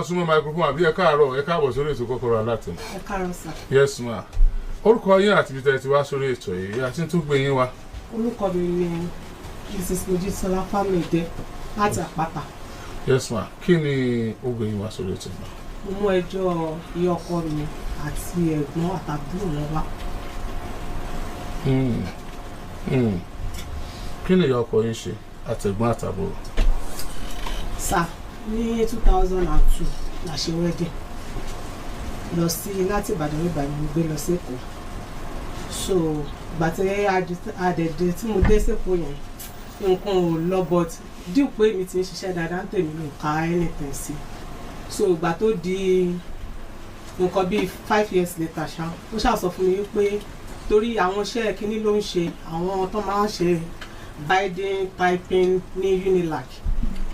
Máa súnmọ́ microphone àbí. Ẹ káàárọ̀, ẹ káàbọ̀ sórí ètò Kọ́kọ́rọ́ Alátẹ. Ẹ káàárọ̀ sà. Yes ma. Orúkọ yín àti ibi tẹ́ ẹ ti wá sórí ètò yìí àti tó gbé yín wá. Orúkọ mi ni Mrs Mojísọ́lá Fámídé láti Àpáta. Yes ma. Kí ni ó gbé yín wá sórí ètò yìí? Mo mú ẹjọ́ ìyá ọkọ mi àti ẹ̀gbọ́n àtàbúrò wọn wá. Kí ni ìyá ọkọ yín ṣe àtẹ̀gbọ́n àtàbúrò? Sà, ní 2002 la ṣe wedding lọ sí láti Ìbàdàn. Ìbàdàn mo gbé lọ sí Èkó. So ìgbà tí àdẹ̀dẹ̀ tí mo dé sÉkòó yẹn, nǹkan ò lọ, but díò pé mi ti ń ṣiṣẹ́ dáadáa ń tèmi, mi ò ka anything sí. So ìgbà tó di nǹkan bíi 5 years later ṣá, ó ṣáà sọ fún mi pé torí àwọn iṣẹ́ kínní ló ń ṣe, àwọn tó máa ń ṣe binding, typing ní Unilag.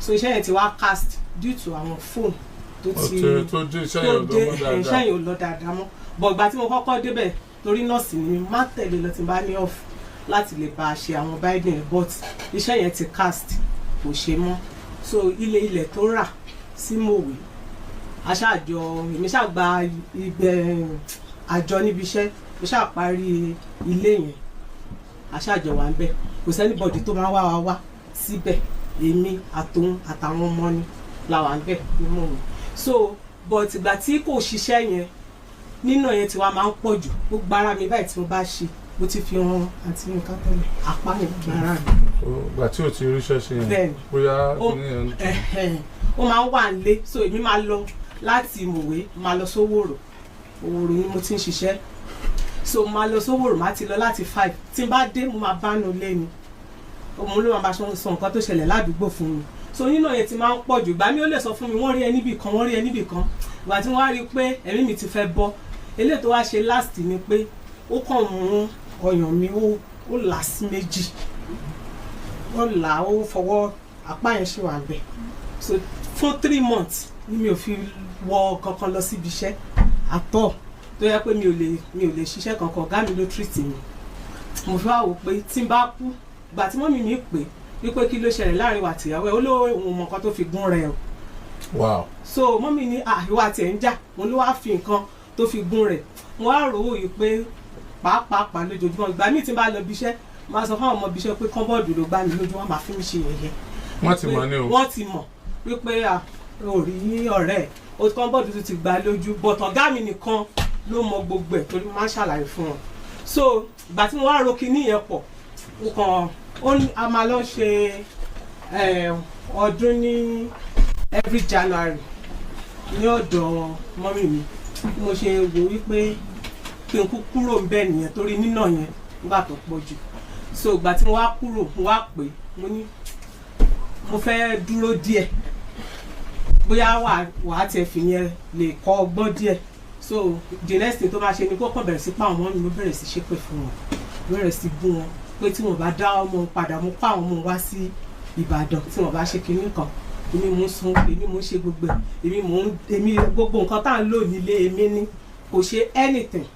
So iṣẹ́ yẹn ti wá cast due to àwọn phone tó ti tó dé, iṣẹ́ tó yẹn ò dé. lọ mọ́ dáadáa. Iṣẹ́ yẹn ò lọ dáadáa mọ́. But ìgbà tí mo kọ́kọ́ débẹ̀, torí nọ́ọ̀sì ni mi, má tẹ̀lé lọ tí n bá ní off láti lè bá a ṣe àwọn binding yẹn, but iṣẹ́ yẹn ti cast, kò ṣe mọ́. So ilé ilẹ̀ tó rà sí Mòwe, aṣáàjọ, èmi ṣàgbà ibẹ̀ àjọ níbi iṣẹ́, mo ṣáà parí ilé yẹn. Aṣáàjọ wà ń bẹ̀, kò sí anybody tó máa wá wa wá síbẹ̀. Èmi àtòun àtàwọn ọmọ ni la wà ń bẹ̀ ní Mòwe. So but ìgbà tí kò ṣiṣẹ́ yẹn, nínà yẹn tí wàá máa ń pọ̀ jù. Gbogbo ara mi báyìí tí mo bá ṣe, mo ti fi hàn àǹtí Yínká tẹ́lẹ̀, apá mi, gbogbo ara mi. Ìgbà tí ò ti ríṣẹ́ ṣe yẹn, Bẹ́ẹ̀ni. bóyá Ó- kìíní yẹn. Ẹ̀hẹ̀n. Ó máa ń wà nílé, so èmi máa lọ láti Mòwe, máa lọ sówòrò. Òwòrò ni mo ti ń ṣiṣẹ́, so máa lọ sówòrò, máa ti lọ láti 5. Tí n bá dé, mo máa bá nu lé ni, òun ló máa bá sọ nǹkan tó ṣẹlẹ̀ ládùúgbò fún mi. So nínú yẹn ti máa ń pọ̀ jù. Ìgbà mi, ó lè sọ fún mi, wọ́n rí ẹ níbì kan, wọ́n rí ẹ níbì kan. Ìgbà tí wọ́n á rí i pé ẹ̀mí mi ti fẹ́ bọ́, eléyìí tó wá ṣe last ni pé ó kàn mú ọyàn mi, ó là sí méjì, ó là, ó fọwọ́, apá yẹn ṣì wà ń bẹ̀. So fún 3 months ni mi ò fi wọ kankan lọ síbi iṣẹ́ àtọ̀, tó yẹ pé mi ò lè ṣiṣẹ́ kankan. Ọ̀gá mi ló treat mi. Mo fi wá wò pé tí n bá kú, ìgbà tí mummy mi pè wípé kí ló ṣẹlẹ̀ láàrin wa tìyàwó ẹ̀, ó ló òun mọ nǹkan tó fi gún rẹ̀ o. So mummy ní ìwà tiẹ̀ ń jà, òun ló wá fi nǹkan tó fi gún rẹ̀. Mo wá rò ó yìí pé pàápàá lójoojúmọ́, ìgbà míì tí n bá lọ bí iṣẹ́, máa sọ fáwọn ọmọ bí iṣẹ́ pé cupboard ló gbá mi lójú. Wọn máa fi mí ṣe yẹ̀yẹ́. Wọ́n ti mọ̀ ní o. Wọ́n ti mọ̀ wípé à ò rí ọ̀rẹ́ ẹ̀ o, cupboard tó ti gbá lójú. But ọ̀gá mi nìkan ló mọ gbogbo ẹ̀, torí mo máa ń ṣàlàyé fún wọn. So ìgbà tí mo wá ro kinní yẹn pọ̀, mo kàn ó ní a máa lọ ṣe ọdún ní every January ní ọ̀dọ̀ mummy mi. Bí mo ṣe wò wípé kí n kú kúrò ń bẹ̀ nìyẹn, torí nínà yẹn nígbà tó pọ̀ jù. So ìgbà tí mo wá kúrò, mo wá pè, mo ní mo fẹ́ dúró díẹ̀, bóyá wà á tiẹ̀ fi yẹn lè kọ́ ọgbọ́n díẹ̀. So the next thing tó máa ṣe ni kó kàn bẹ̀rẹ̀ sí pa àwọn ọmọ mi. Mo bẹ̀rẹ̀ sí ṣépè fún wọn, bẹ̀rẹ̀ sí bú wọn pé tí wọ́n bá dá ọmọ padà, mo kó àwọn ọmọ wá sí Ìbàdàn, tí wọ́n bá ṣe kinní kan, èmi mò ń sun, èmi mò ń ṣe gbogbo ẹ̀, èmi mò ń èmi gbogbo nǹkan tá à ń lò nílé, èmi ní kò ṣe anything.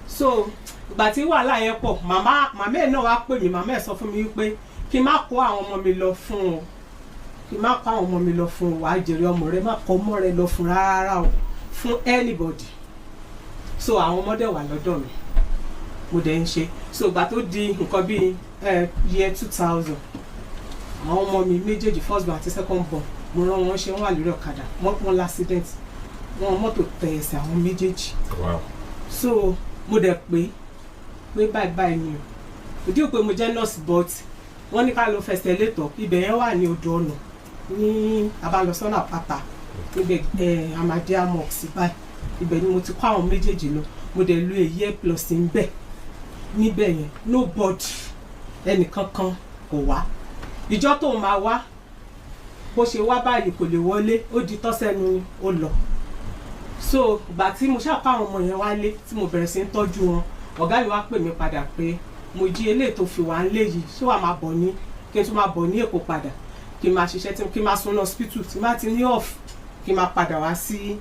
So ìgbà tí wàhálà yẹn pọ̀, màmá ẹ̀ náà wá pè mí. Màmá ẹ̀ sọ fún mi wípé kí n má kó àwọn ọmọ mi lọ fún un, kí n má kó àwọn ọmọ mi lọ fún un. Wàá jèrè ọmọ rẹ, má kó ọmọ rẹ lọ fún rárá o, fún anybody. So àwọn ọmọdé wà lọ́dọ̀ mi, mo dẹ̀ ń ṣe. So ìgbà tó di nǹkan bíi year 2000, àwọn ọmọ mi méjèèjì, first born àti second born, mo rán wọn ṣe, wọ́n wà lórí ọ̀kadà, wọ́n l'accident, wọ́n mọ́tò tẹ ẹsẹ̀ àwọn méjèèjì. So mo dẹ̀ pé báyìí báyìí ni o. Ìdí pé mo jẹ́ nurse, but wọ́n ní ká lọ fẹsẹ̀ létọ̀. Ibẹ̀ yẹn wà ní odò ọ̀nà ní abalọsọ́nà àpáta níbẹ̀, ẹ̀ Ahmadiyya Mosque báyìí. Ibẹ̀ ni mo ti kó àwọn méjèèjì lọ. Mo dẹ̀ lo a year plus níbẹ̀. Níbẹ̀ yẹn, nobody, ẹnìkankan kò wá. Ìjọ tó máa wá, bó ṣe wá báyìí, kò lè wọlé, ó di tọ́sẹ́nu ni ó lọ. So ìgbà tí mo ṣàkó àwọn ọmọ yẹn wálé, tí mo bẹ̀rẹ̀ sí ń tọ́jú wọn, ọ̀gá mi wá pè mí padà pé mo jí eléyìí tó fi wà ń lé yìí, ṣé wàá máa bọ̀ ní kí n tún máa bọ̀ ní Èkó padà, kí n máa ṣiṣẹ́, tí kí n máa sùn lọ hospital, tí n bá ti ní off, kí n máa padà wá sí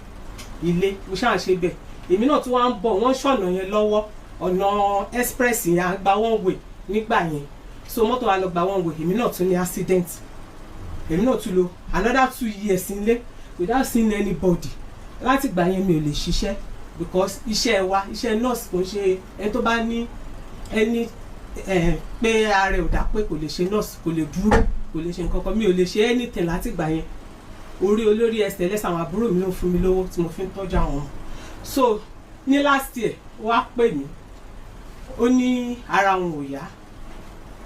ilé. Mo ṣáà ń ṣe bẹ́ẹ̀. Èmi náà tún wá ń bọ̀, wọ́n ń ṣọ̀nà yẹn lọ́wọ́, ọ̀nà express yẹn, à ń gba one way nígbà yẹn. So mọ́tò wa lọ gba one way, èmi náà tún ní accident. Èmi náà tún lò another 2 years nílé. without seeing anybody. Láti gbà yẹn, mi ò lè ṣiṣẹ́ because iṣẹ́ wa, iṣẹ́ nurse, kò ń ṣe ẹni tó bá ní ẹni pé ara ẹ̀ ò dá pé kò lè ṣe nurse, kò lè dúró, kò lè ṣe nǹkan kan. Mi ò lè ṣe anything láti gbà yẹn. Orí olórí, ẹsẹ̀ ẹlẹ́sẹ̀, àwọn àbúrò mi ló ń fún mi lówó tí mo fi ń tọ́jú àwọn ọmọ. So ní last year, ó wá pè mí, ó ní ara òun ò yá.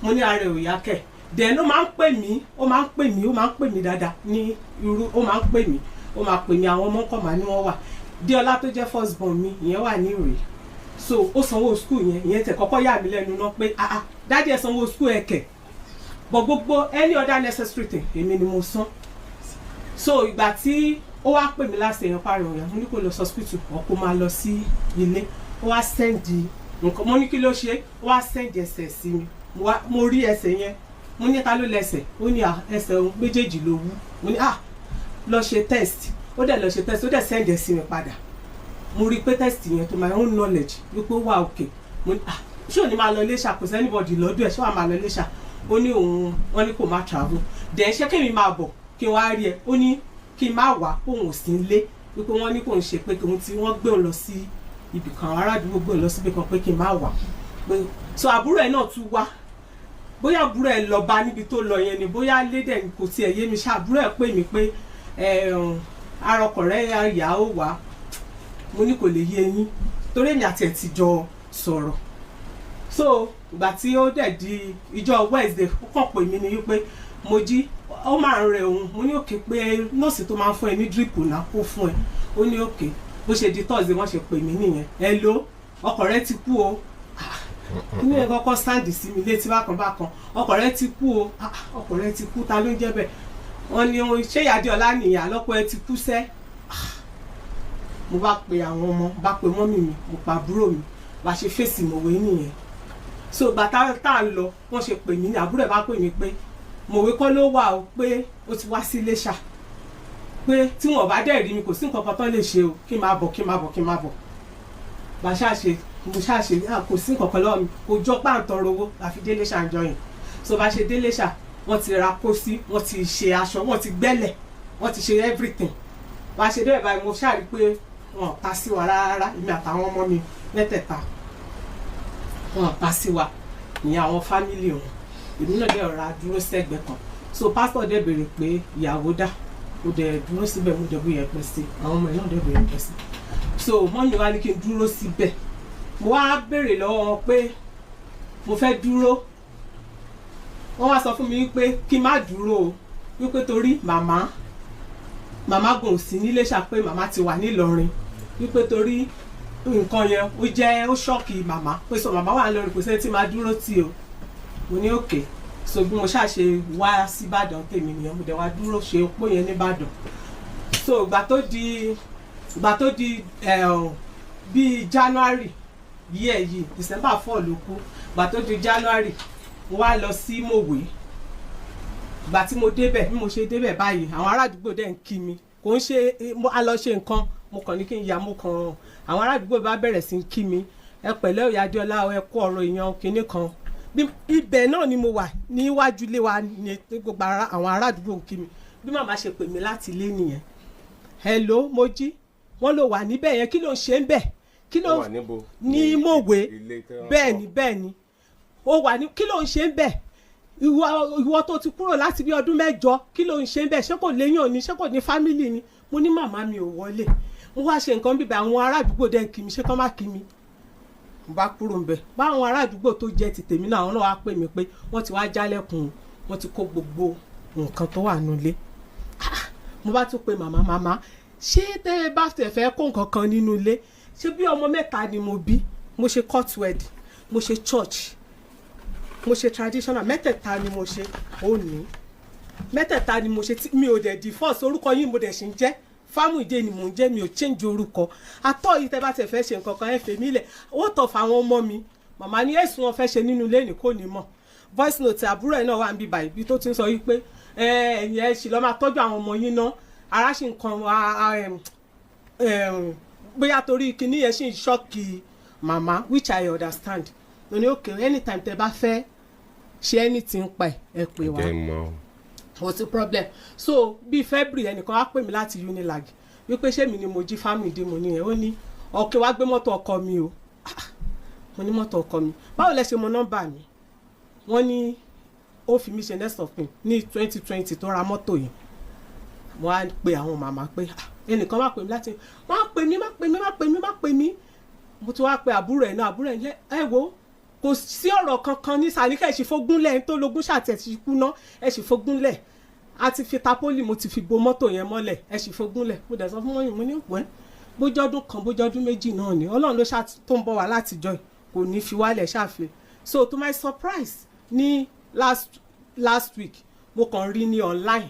Mo ní ara ẹ̀ ò yá kẹ̀. Then ó máa ń pè mí, ó máa ń pè mí, ó máa ń pè mí dáadáa ní irú, ó máa ń pè mí, ó máa pè mí, àwọn ọmọ kọ̀ máa ní wọ́n wà. Déọlá tó jẹ́ first born mi, ìyẹn wà ní ìrè, so ó sanwó school yẹn. Ìyẹn tẹ̀ kọ́kọ́ yà mí lẹ́nu náà pé, "Ah ah, daddy ẹ̀ sanwó school ẹ̀ kẹ̀?" But gbogbo any other necessary thing, èmi ni mo san. So ìgbà tí ó wá pè mí láti èèyàn parí ọ̀yà, mo ní kó lọ sí hospital or kó máa lọ sí ilé. Ó wá send nǹkan. Mo ní kí ló ṣe? Ó wá send ẹsẹ̀ sí mi. Mo rí ẹsẹ̀ yẹn. Mo ní ta ló lẹ́sẹ̀? Ó ní ẹsẹ̀ òun méjèèjì ló wú. Mo ní, "Ah, lọ ṣe test." Ó dẹ̀ lọ ṣe test, ó dẹ̀ send ẹ̀ sí mi padà. Mo rí i pé test yẹn, to my own knowledge, wípé ó wà okay. Mo ní, "Ah, ṣé ò ní máa lọ Iléṣà? Kò sí anybody lọ́dọ̀ ẹ̀, ṣé wàá máa lọ Iléṣà?" Ó ní òun, wọ́n ní kò má travel. Then ṣé kémi máa bọ̀ kí n wá rí ẹ? Ó ní kí n má wá, kóun ò sí nílé, wípé wọ́n ní kò ń ṣe pé òun tí wọ́n gbé òun lọ sí ibì kan, àwọn ará àdúgbò gbé òun lọ síbì kan, pé kí n má wá. Pé so àbúrò ẹ̀ náà tún wá, bóyá àbúrò ẹ̀ lọ bá níbi tó lọ yẹn ni, bóyá lédè kò tiẹ̀ yé mi ṣá. Àbúrò ẹ̀ pè mí pé arọkọ̀ rẹ̀ yà ó wá. Mo ní kò lè yé yín torí èmi àti ẹ̀ ti jọ sọ̀rọ̀. So ìgbà tí ó dẹ̀ di ìjọ Wednesday, ó kàn pè mí ní wípé mo jí, ó máa ń rẹ òun. Mo ní okay, pé nọ́ọ̀sì tó máa ń fún ẹ ní drip náà kó fún ẹ. Ó ní okay. Bó ṣe di Thursday, wọ́n ṣe pè mí nìyẹn, "Hello, ọkọ rẹ ti kú o." Inú ẹ kọ́kọ́ sound sí mi létí bákan bákan. "Ọkọ rẹ ti kú o." Ah, ọkọ rẹ ti kú? Ta ló ń jẹ́ bẹ́ẹ̀? Wọ́n ní ṣé ìyá Adéọlá nìyẹn? Àlọ́pọ̀ ẹ ti kú sẹ́. Mo bá pe àwọn ọmọ, bá pe mummy mi, mo pa àbúrò mi, bá ṣe fèsì mọ̀wé nìyẹn. So bàtà tá à ń lọ, wọ́n ṣe pè mí ní àbúrò ẹ̀ bá pè mí pé mọ̀wé kọ́ ló wà o, pé ó ti wá sí Iléṣà, pé tí wọn bá dẹ̀ rí mi, kò sí nǹkan kan tán lè ṣe o, kí n máa bọ̀, kí n máa bọ̀, kí n máa bọ̀. Bá ṣáà ṣe, mo ṣáà ṣe, kò sí nǹkan kan lọ́wọ́ mi, kò jọ pà ń tọrọ owó àfi dé Iléṣà ń jọyìn. So bá ṣe dé Iléṣà, wọ́n ti ra pósí, wọ́n ti ṣe aṣọ, wọ́n ti gbẹ́lẹ̀, wọ́n ti ṣe everything. Bá ṣe débẹ̀ báyìí, mo ṣáà rí pé wọn ò ta sí wa rárá. Èmi àtàwọn ọmọ mi mẹ́tẹ̀ẹ̀ta, wọn ò ta sí wa ní àwọn family wọn. Èmi náà dẹ̀ rọra dúró sẹ́gbẹ̀ẹ́ kan. So pásítọ̀ dẹ̀ béèrè pé ìyàwó dà. Mo dẹ̀ dúró síbẹ̀, mo dẹ̀ bu yẹ̀pẹ̀ sí, àwọn ọmọ ẹ̀ náà dẹ̀ bu yẹ̀pẹ̀ sí. So mummy wa ní kí n dúró síbẹ̀. Mo wá béèrè lọ́wọ́ wọn pé mo fẹ́ dúró. Wọ́n wá sọ fún mi wípé kí n má dúró o, wípé torí màmá gùn sí nílé ṣá, pé màmá ti wà nílọrin, wípé torí nǹkan yẹn ó jẹ́ ó shock màmá, pé so màmá wà nílọrin, kò sẹ́ni tí máa dúró tì o. Mo ní okay. So bí mo ṣáà ṣe wá síbàdàn tèmi nìyẹn. Mo dẹ̀ wá dúró ṣe opó yẹn nìbàdàn. So ìgbà tó di bíi January yíyẹ yìí, December 4 ló kú. Ìgbà tó di January, mo wá lọ sí Mòwe. Ìgbà tí mo débẹ̀, bí mo ṣe débẹ̀ báyìí, àwọn ará àdúgbò dẹ̀ ń kí mi. Kò ń ṣe a lọ ṣe nǹkan, mo kàn ní kí n ya, mo kàn, àwọn ará àdúgbò bá bẹ̀rẹ̀ sí í kí mi, "Ẹ pẹ̀lẹ́, ìyá Adéọlá, ẹ kú ọ̀rọ̀ èèyàn kinní kan." Bí ibẹ̀ náà ni mo wà níwájú ilé wa ní gbogbo àwọn ará àdúgbò ń kí mi. Bí màmá ṣe pè mí láti ilé nìyẹn, "Hello, Mojí, wọ́n ló wà níbẹ̀ yẹn, kí ló ń ṣe ń bẹ̀? Kí ló Ó wà níbo? Ní Mòwe." Ilé tí wọ́n Bẹ́ẹ̀ kọ́. ni, bẹ́ẹ̀ ni ó wà ní. "Kí ló ń ṣe ń bẹ̀? Ìwọ tó ti kúrò láti bí ọdún 8, kí ló ń ṣe ń bẹ̀? Ṣé kò léyàn ni? Ṣé kò ní family ni?" Mo ní, "Màmá, mi ò wọlé, mo wá ṣe nǹkan bíbẹ̀, àwọn ará àdúgbò dẹ̀ ń kí mi, ṣé kán má kí mi?" Mo bá kúrò ń bẹ̀. Báwọn ará àdúgbò tó jẹ́ ti tèmi náà, àwọn náà wá pè mí pé wọ́n ti wá jálẹ̀kùn, wọ́n ti kó gbogbo nǹkan tó wà nulẹ̀. Ah, mo bá tún pe màmá, "Màmá, ṣé tẹ́ ẹ bá tẹ̀ fẹ́ kó nǹkan kan nínú ilé, ṣé bí ọmọ mẹ́ta ni mo bí, mo ṣe court wedding, mo ṣe church, mo ṣe traditional, mẹ́tẹ̀ẹ̀ta ni mo ṣe, ó ní mẹ́tẹ̀ẹ̀ta ni mo ṣe tí mi ò dẹ̀ divorce, orúkọ yín mo dẹ̀ ṣì ń jẹ́, Fámúìdé ni mò ń jẹ́, mi ò change orúkọ àtọ́ yìí. Tẹ́ bá tẹ̀ fẹ́ ṣe nǹkan kan, ẹ fẹ́ mi lẹ̀, ó tọ̀ fáwọn ọmọ mi." Màmá ní ẹ̀sùn wọn fẹ́ ṣe nínú ilé ní kò ní mọ̀. Voice note àbúrò ẹ̀ náà wà ń bí báyìí, bí tó ti ń sọ wípé ẹ̀yin ẹ̀ ṣì lọ́ máa tọ́jú àwọn ọmọ yín ná, ara ṣì ń kan bóyá torí kinní yẹn ṣì ń shock màmá, which I understand. Mo ní okay, anytime tẹ́ bá fẹ́ ṣe anything pa ẹ̀, ẹ pè wá. Jẹ́ mọ́. Kò sí problem. So bíi February, ẹnìkan á pè mí láti Unilag wípé ṣé mi ni mo jí family mo ní ẹ. Ó ní ọkẹ wá gbé mọ́tò ọkọ mi o. Ah, mo ní mọ́tò ọkọ mi, báwo lẹ ṣe mọ nọ́mbà mi? Wọ́n ní ó fi mí ṣe next of kin ní 2020 tó ra mọ́tò yẹn. Mo á pe àwọn màmá pé, "Ah, ẹnìkan wá pè mí láti má pè mí, má pè mí, má pè mí, má pè mí." Mo tún wá pe àbúrò ẹ̀ náà. Àbúrò ẹ̀ yẹ, ẹ wo, kò sí ọ̀rọ̀ kankan ní sàníkẹ́ ẹ̀ sì fogúnlẹ̀, ẹ̀ tó lógún ṣàtì ẹ̀ sì kú ná, ẹ̀ sì fogúnlẹ̀. A ti fi tarpaulin, mo ti fi bo mọ́tò yẹn mọ́lẹ̀, ẹ̀ sì fogúnlẹ̀. Mo dẹ̀ sọ fún mọ́yìn, mo ní pẹ́ bójọ́dún kan, bójọ́dún 2 náà ni Ọlọ́run ló ṣáà tó ń bọ̀ wá látijọ́ yìí, kò ní fi wálẹ̀ ṣàfihàn. So to my surprise, ní last last week, mo kàn rí ní online,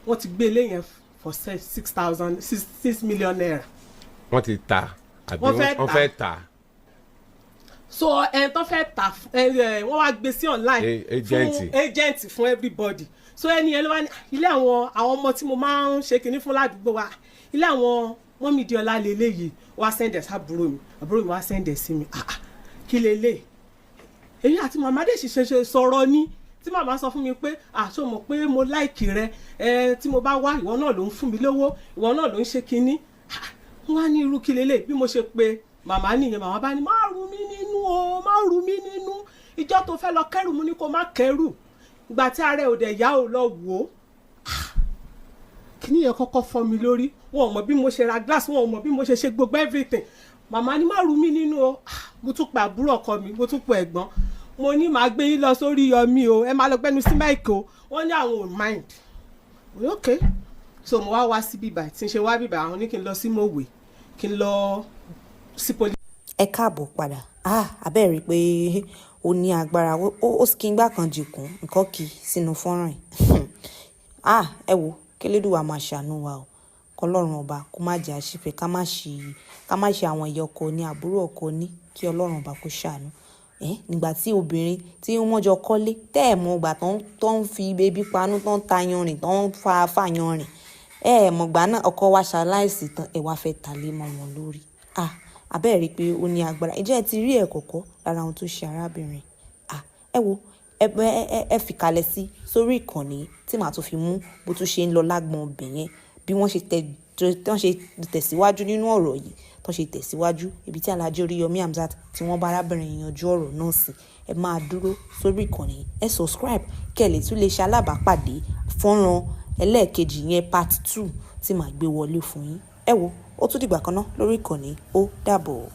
wọ́n ti gbé ilé yẹn for six thousand six ₦6 million. Wọ́n ti ta àbí? Wọ́n fẹ́ wọ́n tà. Fẹ́ ta. So ẹni tó fẹ́ tà ẹ ẹ, wọ́n wá gbé sí online Agent. fún agent, fún everybody. So ẹni yẹn ló wá ní ilé àwọn ọmọ tí mo máa ń ṣe kinní fún ládùúgbò wa, ilé àwọn mummy Díọlá lélẹ́yìí. Wá send ẹ̀ sábúrò mi, àbúrò mi wá send ẹ̀ sí mi. Ah ah, kí lélẹ̀? Èyí àti màmá dẹ̀ sì ṣe sọ̀rọ̀ ní tí màmá sọ fún mi pé àṣọ mọ̀ pé mo like rẹ ẹ, tí mo bá wá, ìwọ náà ló ń fún mi lówó, ìwọ náà ló ń ṣe kinní. Ah, wọ́n á ní irú kí lélẹ̀? Bí mo ṣe pe màmá nìyẹn. Màmá bá ní, "Má rú mi nínú o, má rú mi nínú. Ìjọ tó fẹ́ lọ kẹ́rù, mo ní kó má kẹ́rù. Ìgbà tí ara ẹ̀ ò dẹ̀ yá, ò lọ wò ó." Kíní yẹn kọ́kọ́ fọ́ mi lórí. Wọn ò mọ̀ bí mo ṣe ra glass, wọn ò mọ̀ bí mo ṣe ṣe gbogbo everything. Màmá ní, "Má rú mi nínú o." Ah, mo tún pe àbúrò ọkọ mi, mo tún pe ẹ̀gbọ́n. Mo ní màá gbé yín lọ sórí yọmí o, ẹ máa lọ gbẹnu sí mic o. Wọ́n ní àwọn ò mind. Mo ní okay. So mo wá wá sí bíbà tí n ṣe wá bíbà, àwọn ní kí n lọ sí mòwe, kí n lọ sí police. Ẹ káàbọ̀ padà. Ah, abẹ́ẹ̀ rí i pé ó ní agbára, ó sì kí n gbà kan jìkún nǹkan kì í sínú fọ́nrán yìí. Ah, ẹ wo, kélédùwà máa ṣàánú wa o, kọlọ́run ọba kó má jẹ́ àṣìfẹ́, ká má ṣe àwọn ìyá ọkọ ní, àbúrò ọkọ ní, kí Ọlọ́run ọba kó ṣàánú ẹ. Nígbà tí obìnrin tí wọ́n jọ kọ́lé tẹ́ ẹ̀ mọ̀ ìgbà tó ń fi ebi panú, tó ń ta yanrìn, tó ń fa fàyanrìn, ẹ ẹ̀ mọ̀ ìgbà náà ọkọ wa ṣaláìsí tán, ẹ wá fẹ́ ta lé mọ́ wọn lórí. Ah, abẹ́ẹ̀ rí i pé ó ní agbára. Ǹjẹ́ ẹ ti rí ẹ̀kọ́kọ́ lára ohun tó ṣe arábìnrin? Ah, ẹ wo, ẹ ẹ ẹ fìkàlẹ̀ sí sórí ìkànnì tí màá tún fi mú bó tún ṣe ń lọ lágbọn ọbẹ̀ yẹn, bí wọ́n ṣe tẹ tán ṣe tẹ̀síwájú nínú ọ̀rọ̀ yìí, tán ṣe tẹ̀síwájú ibi tí Alhaji Oríyọmí Hamzat tí wọ́n bá arábìnrin yanjú ọ̀rọ̀ náà sí. Ẹ máa dúró sórí ìkànnì, ẹ subscribe kẹ́ ẹ lè tún lè ṣe alábàápàdé fọ́nrán ẹlẹ́ẹ̀kejì yẹn, part 2, tí màá gbé wọlé fún yín. Ẹ wo, ó tún dìgbà kan náà lórí ìkànnì. Ó dàbọ̀.